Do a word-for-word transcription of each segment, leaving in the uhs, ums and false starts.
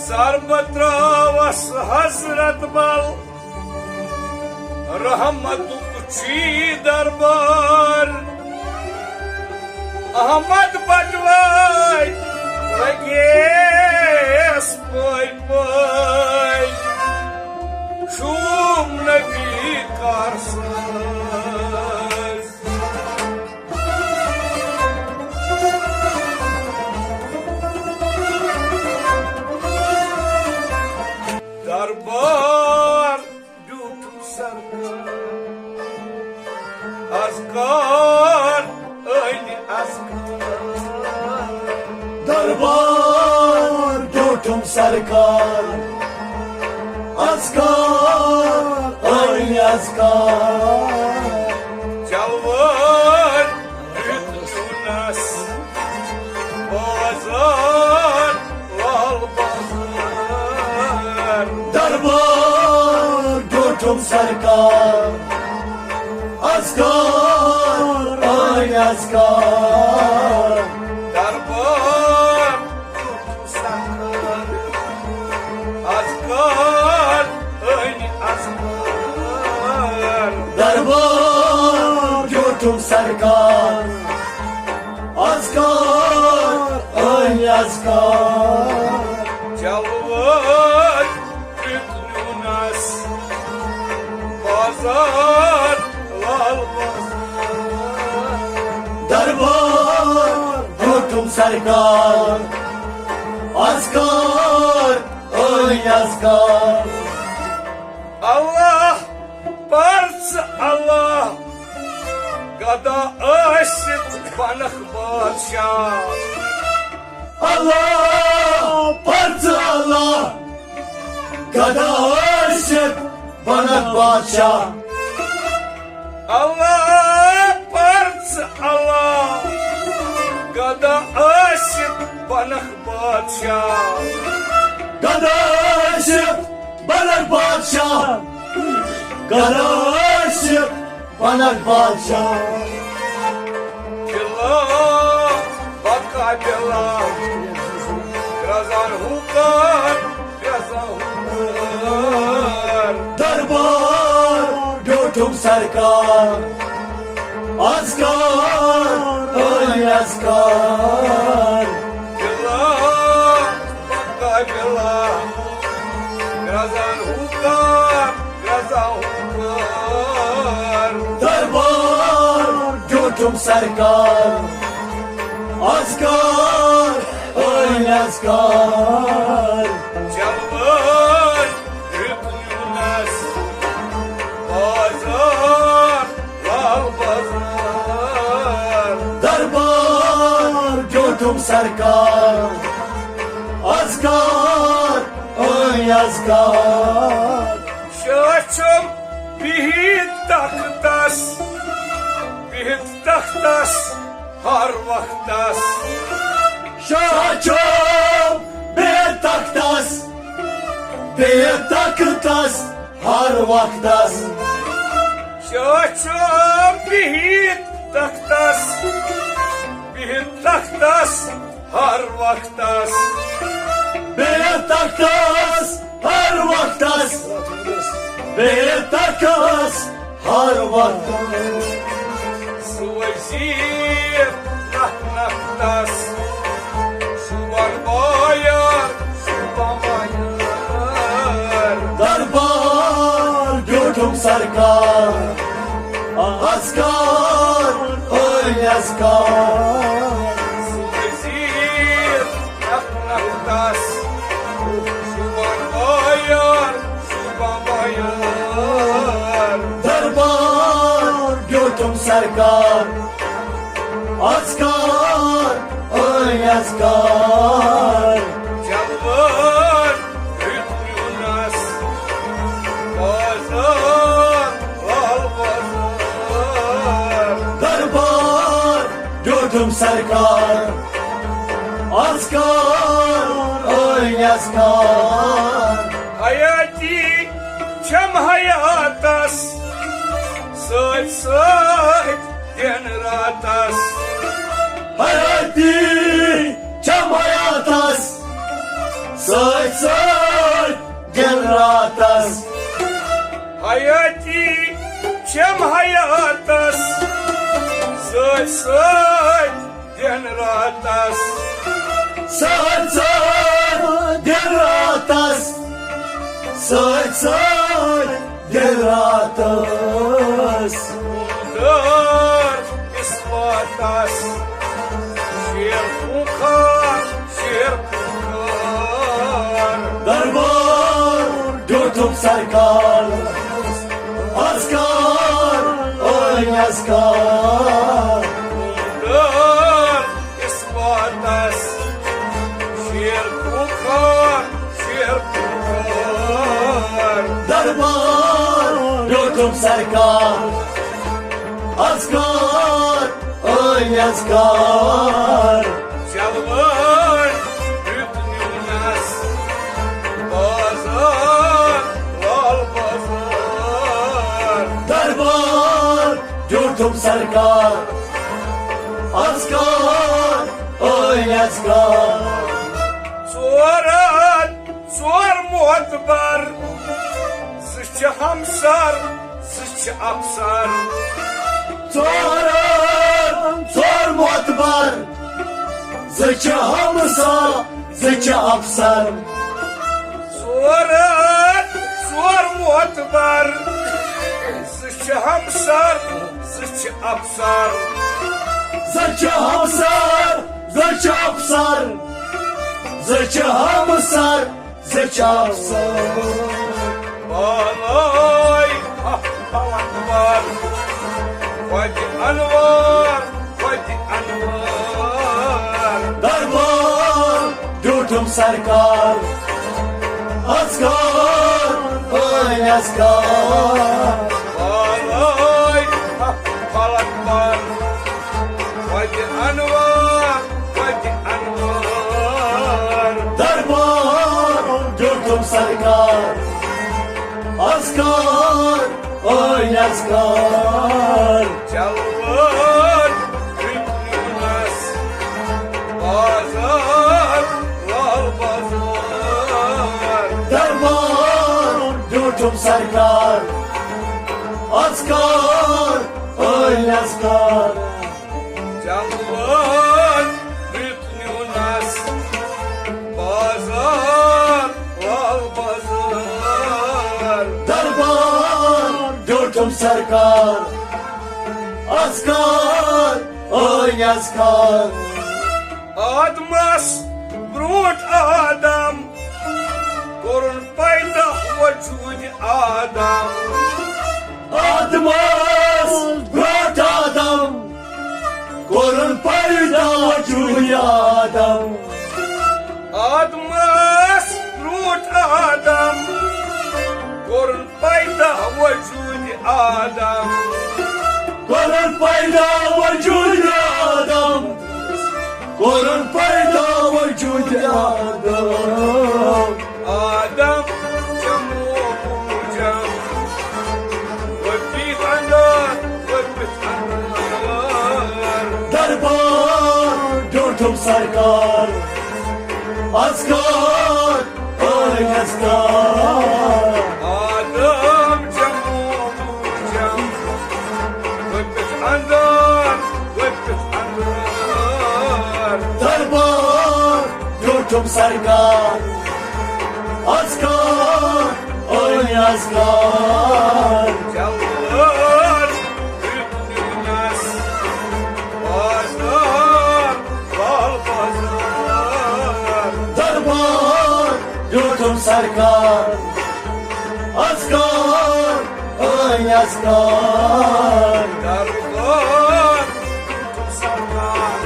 سر بہٕ ترٛاوس حضرت بل، رحمتُک چھی دربار۔ احمد بٹوٲرۍ لگیس پٲے پٲے، شوٗم نبی کار ساز۔ دربار ڈیوٹھم سرکار، از کر أنۍ از کر۔ دربار ڈیوٹھم سرکار، از کر أنۍ از کر۔ جلوٲرۍ دیُت نیونس بازار لال بازار۔ دربار ڈیوٹھم سرکار، از کر أنۍ از کر۔ دربار ڈیوٹھم سرکار، از کر أنۍ از کر۔ دربار ڈیوٹھم سرکار، از کر أنۍ از کر۔ جلوٲرۍ دیُت نیونس بازار لال بازار۔ دربار ڈیوٹھم سرکار، از کر أنۍ از کر۔ اللہ پرژھ اللہ، گدا ٲسِتھ بنکھ بادشاہ۔ اللہ پرژھ اللہ، گدا ٲسِتھ بنکھ بادشاہ۔ اللہ پرژھ اللہ، گدا ٲسِتھ بنکھ بادشاہ۔ گدا ٲسِتھ بنکھ بادشاہ، گدا ٲسِتھ بنکھ بادشاہ۔ بلا بقا بلا، گرزان ہوکار، گرزان ہوکار۔ دربار ڈیوٹھم سرکار، از کر أنۍ از کر۔ بلا بقا بلا، گرزان ہوکار، گرزان ہوکار۔ دربار ڈیوٹھم سرکار، از کر أنۍ از کر۔ جلوٲرۍ دیُت نیونس بازار لال بازار۔ دربار ڈیوٹھم سرکار، از کر أنۍ از کر۔ شاہ چھُم بِہِتھ تختس، بِہِتھ تختس ہر وقتس۔ شاہ چھُم بِہِتھ تختس، بِہِتھ تختس ہر وقتس۔ شاہ چھُم بِہِتھ تختس، بِہِتھ تختس ہر وقتس۔ بِہِتھ تختس ہر وقتس، بِہِتھ تختس ہر وقتس۔ سُہ وزیر نکھ نکھ تس، سُہ بن بایار، سُہ بن بایار۔ دربار ڈیوٹھم سرکار، از کر أنۍ از کر۔ سُہ وزیر نکھ نکھ تس، سُہ بن بایار، سُہ بن بایار۔ دربار ڈیوٹھم سرکار، از کر أنۍ از کر۔ جلوٲرۍ دیُت نیونس بازار لال بازار۔ دربار ڈیوٹھم سرکار، از کر أنۍ از کر۔ حیاتی چھم حیاتس سۭتۍ سۭتۍ دِن راتس۔ حیاتی چھم حیاتس سۭتۍ سۭتۍ دِن راتس۔ حیٲتی چھم حیاتس سۭتۍ سۭتۍ دِن راتس۔ سۭتۍ سۭتۍ دِن راتس۔ سۭتۍ سۭتۍ دِن راتس۔ دٲر کِس واتس شیر خوٗنخوار، شیر خوٗنخوار۔ دربار ڈیوٗٹھُم سرکار، اذکار، ٲنۍ اذکار۔ دٲر کِس واتس شیر خوٗنخوار، شیر خوٗنخوار۔ دربار ڈیوٗٹھُم سرکار، اذکار، ٲنۍ اذکار۔ جلوٲنۍ دیُت نیوٗنس بازار، لال بازار۔ دربار ڈیوٗٹھُم سرکار، اذکار، ٲنۍ اذکار۔ ژور ہتھ ژور معتبر، زٕ چھِ ہمسر، زٕ چھِ افسر۔ ژور ہتھ ژور معتبر، زٕ چھِ ہمسا، زٕ چھِ افسر۔ ژور ہتھ ژور معتبر، زٕ چھِ ہمسر، زٕ چھِ افسر۔ زٕ چھِ ہمسر، زٕ چھِ افسر۔ زٕ چھِ ہمسر، زٕ چھِ افسر۔ بالٲے ہتھ پلک بر، وتہِ انوار، وتہِ انوار۔ دربار ڈیوٗٹھُم سرکار، اذکار، ٲنۍ اذکار۔ بالٲے ہتھ پلک بر، وتہِ انوار، وتہِ انوار۔ دربار ڈیوٗٹھُم سرکار، اذکار، ٲنۍ اذکار۔ جلوٲنۍ دیُت نیوٗنس بازار، لال بازار۔ دربار ڈیوٗٹھُم سرکار، اذکار، ٲنۍ اذکار۔ جلوٲنۍ دیُت نیوٗنس بازار، لال بازار۔ دربار ڈیوٗٹھُم سرکار، اذکار، ٲنۍ اذکار۔ آدمس برونٛٹھ آدم، کوٚرُن پیدا وجوٗدِ آدم۔ آدمس برونٛٹھ آدم، کوٚرُن پیدا وجوٗدِ آدم۔ آدمس برونٛٹھ آدم، کوٚرُن پیدا وجوٗدِ آدم۔ کوٚرُن پیدا وجوٗدِ آدم۔ کوٚرُن پیدا وجوٗدِ آدم۔ آدم چمو جم، وپیت اندر، وپیت اندر۔ دربار ڈیوٗٹھُم سرکار، اذکار، ٲنۍ اذکار۔ آدم چمو جم، وپیت اندر، وپیت اندر۔ دربار ڈیوٗٹھُم سرکار، اذکار، ٲنۍ اذکار۔ جلوٲنۍ دیُت نیوٗنس بازار، لال بازار۔ دربار ڈیوٗٹھُم سرکار، اذکار، ٲنۍ اذکار۔ دربار سرکار،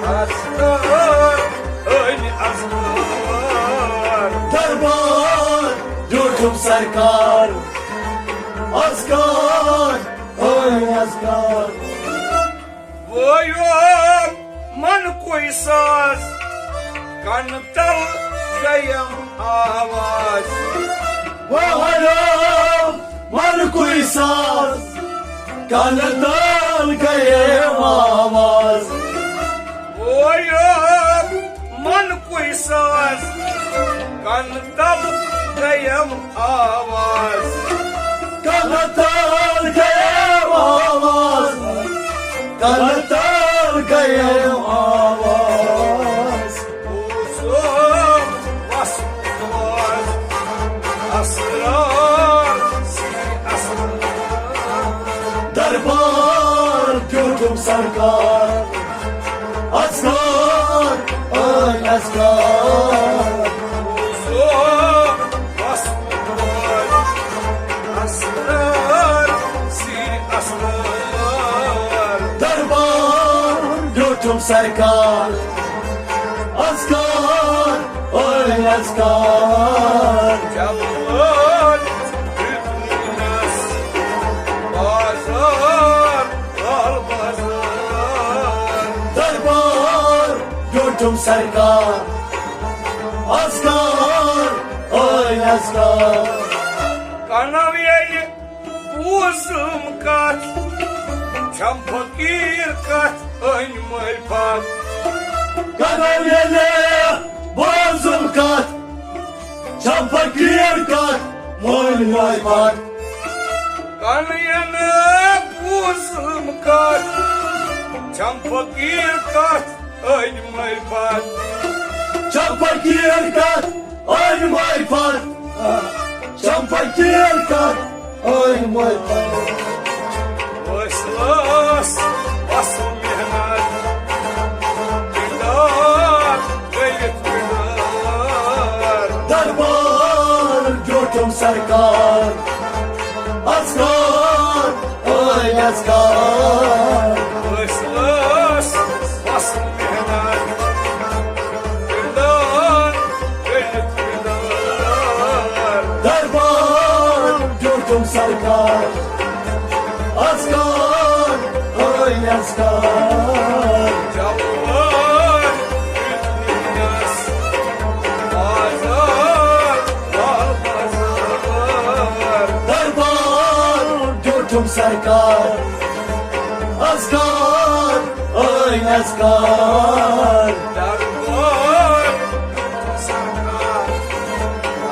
اذکار، ٲنۍ اذکار۔ دربار ڈیوٗٹھُم سرکار، اذکار، ٲنۍ اذکار۔ وٲیُم من کُے ساز، کنہٕ تل گٔیم آواز۔ وٲیُم من کُے ساز، کنہٕ تل گٔیم آواز۔ وٲیُم من کُے ساز، کَنہٕ تَل گٔیم آواز۔ کَنہٕ تَل گٔیم آواز۔ کَنہٕ تَل گٔیم آواز۔ بوٗزُم وَسُن واز۔ اَسرار سٕے اَسرار۔ دربار دیُتُم سرکار۔ اَسرار، اے اَسرار۔ بوٗزُم وَسُن واز۔ اَسرار سٕے اَسرار۔ دربار دیُتُم سرکار۔ اَسرار، اے اَسرار۔ جلوٲلۍ دیُتنَس بازار، لال بازار۔ دربار دیُتُم سرکار۔ اَسرار، اے اَسرار۔ کَنو ییٚلہِ بوٗزُم کَتھ، چھَم فقیٖر کَتھ أنۍ مٔلۍ پَتھ۔ کَنو ییٚلہِ بوٗزُم کَتھ، چھَم فقیٖر کَتھ أنۍ مٔلۍ پَتھ۔ کَنہٕ یَنہٕ بوٗزُم کَتھ، چھَم فقیٖر کَتھ أنۍ مٔلۍ پَتھ۔ چھَم فقیٖر کَتھ أنۍ مٔلۍ پَتھ۔ چھَم فقیٖر کَتھ أنۍ مٔلۍ پَتھ۔ وٲسۍ لٲس اَصٕل محنت، پِنڈار کٔرِتھ پِنڈار۔ دربار دیُتُم سرکار۔ اَسرار، اے اَسرار۔ أسۍ ٲس وَسُن محنت، پِنڈان کٔرِتھ پِنڈار۔ دربار دیُتُم سرکار۔ اَسرار، اے اَسرار۔ جوان دیُت وٕنکیٚس بازار، لال بازار۔ دربار دیُتُم سرکار۔ اَسرار، اے اَسرار۔ دربار دیُتُم سرکار۔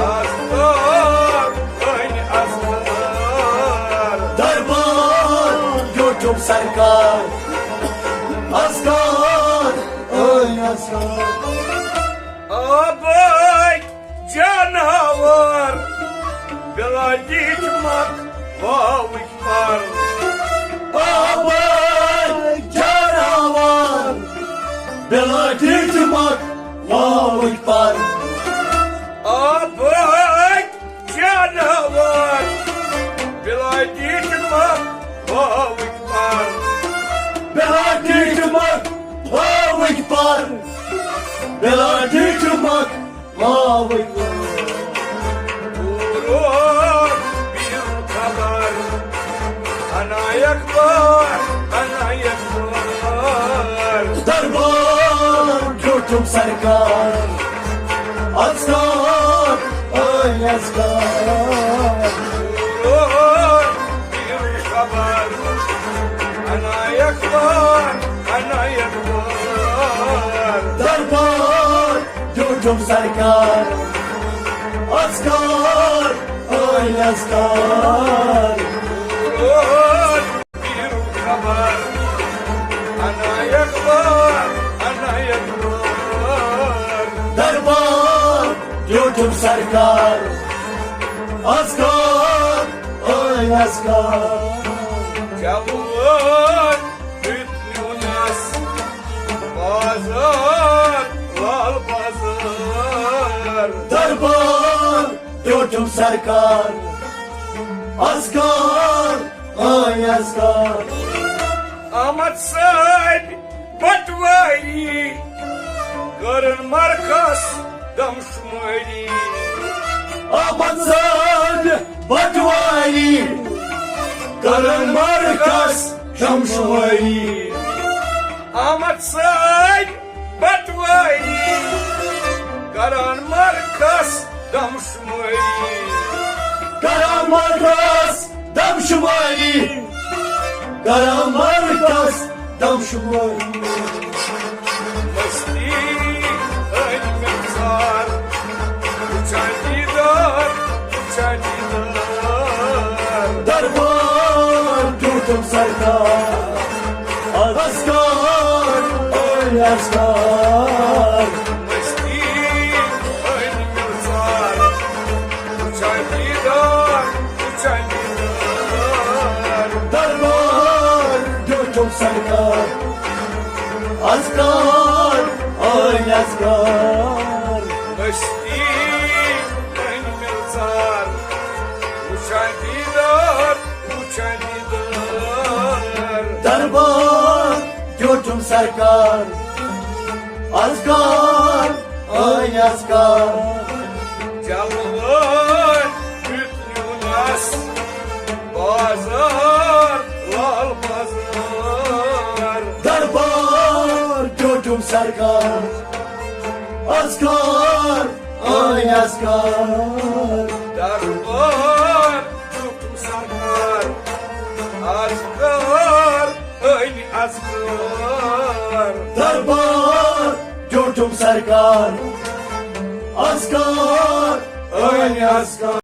اَسرار، اے اَسرار۔ دربار دیُتُم سرکار۔ اَسرار، اے اَسرار۔ آبٕکۍ جاناوار، بِلٲتی چھِ مۄکھ واوٕکۍ پر۔ آبٕکۍ جاناوار، بِلٲتی چھِ مۄکھ واوٕکۍ پر۔ آبٕکۍ جاناوار، بِلٲتی چھِ مۄکھ واوٕکۍ پر۔ بِلٲتی چھِ مۄکھ واوٕکۍ پر۔ بِلٲتی چھِ مۄکھ واوٕکۍ پر۔ دوٗرور پیٖرُن خبر، اَنایَکھ بار، اَنایَکھ بار۔ دربار دیُتُم سرکار۔ اَسرار، اے اَسرار۔ دوٗرور پیٖرُن خبر، اَنایَکھ بار، اَنایَکھ بار۔ دربار دیُتُم سرکار۔ اَسرار، اے اَسرار۔ دوٗرور پیٖرُن خبر، اَنایَکھ بار، اَنایَکھ بار۔ دربار دیُتُم سرکار۔ اَسرار، اے اَسرار۔ جوان دیُت نیونَس بازار، لال بازار۔ دربار دیُتُم سرکار۔ اَسرار، اے اَسرار۔ احمد صٲبۍ پٹوٲری کٔرٕن مرکس دم شمٲری۔ احمد صٲبۍ پٹوٲری کٔرٕن مرکس دم شمٲری۔ احمد صٲبۍ پٹوٲری کٔرٕن مرکس دم شمٲری۔ کٔرٕن مرکس دم شمٲری۔ کٔرٕن مرکس دم شمٲری۔ مستی أنۍ مےٚ ژار، وٕچھِ سرکار، اذکار، اے اذکار۔ مستی أنۍ مِلژار، وٕچھان دیدار، وٕچھان دیدار۔ دربار ٹوٹم سرکار، اذکار، اے اذکار۔ مستی أنۍ مِلژار، وٕچھان دیدار، وٕچھان دیدار۔ دربار ٹوٹم سرکار، اذکار، اے اذکار۔ جلوٕ دیُت نیونس بازار، لال بازار۔ دربار ٹوٹم سرکار، اذکار، اے اذکار۔ دربار ٹوٹم سرکار، اذکار، اے اذکار۔ دربار ٹوٹم سرکار، اذکار، اے اذکار۔